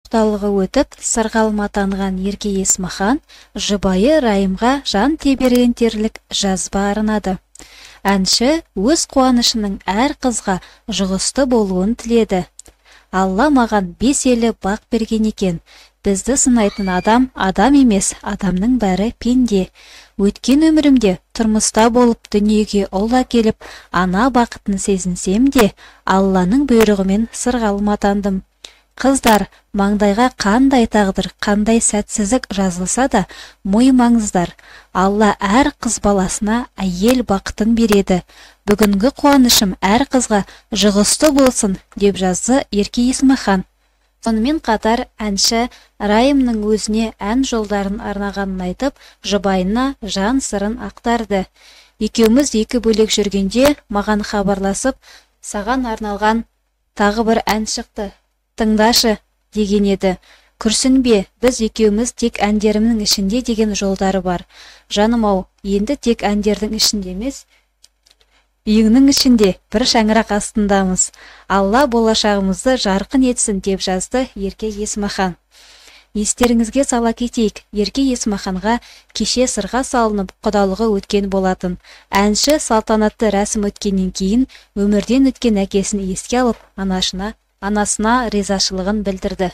Құдалығы өтіп, сырғалым атанған Ерке Есмахан жұбайы Райымға жан тебірентерлік жазба арнады. Әнші өз қуанышының әр қызға жұғысты болуын тіледі. Алла маған 5 елі бақ берген екен. Бізді сынайтын адам адам емес, адамның бәрі пенде. Өткен өмірімде тұрмыста болып дүниеге ұл әкеліп, ана бақытын сезінсем де, Алланың бұйрығымен сырғалым атандым. Қыздар, маңдайға қандай тағдыр, қандай сәтсіздік жазылса да, мойымаңыздар. Алла әр қыз баласына әйел бақытын береді. Бүгінгі қуанышым әр қызға жұғысты болсын, деп жазды Ерке Есмахан. Сонымен қатар әнші Райымның өзіне ән жолдарын арнағанын айтып, жұбайына жан сырын ақтарды. Екеуміз екі бөлек жүргенде маған хабарласып, саған арналған тағы бір ән шықты. Тыңдашы, деген еді. Күрсінбе, біз екеуміз тек әндерімнің ішінде деген жолдары бар. Жаным-ау, енді тек әндердің ішінде емес, үйіңнің ішінде бір шаңырақ астындамыз. Алла болашағымызды жарқын етсін, деп жазды Ерке Есмахан. Естеріңізге сала кетейік, Ерке Есмаханға кеше сырға салынып, құдалығы өткен болатын. Әнші салтанатты рәсім өткеннен кейін өмірден өткен әкесін еске алып, анасына ризашылығын білдірді.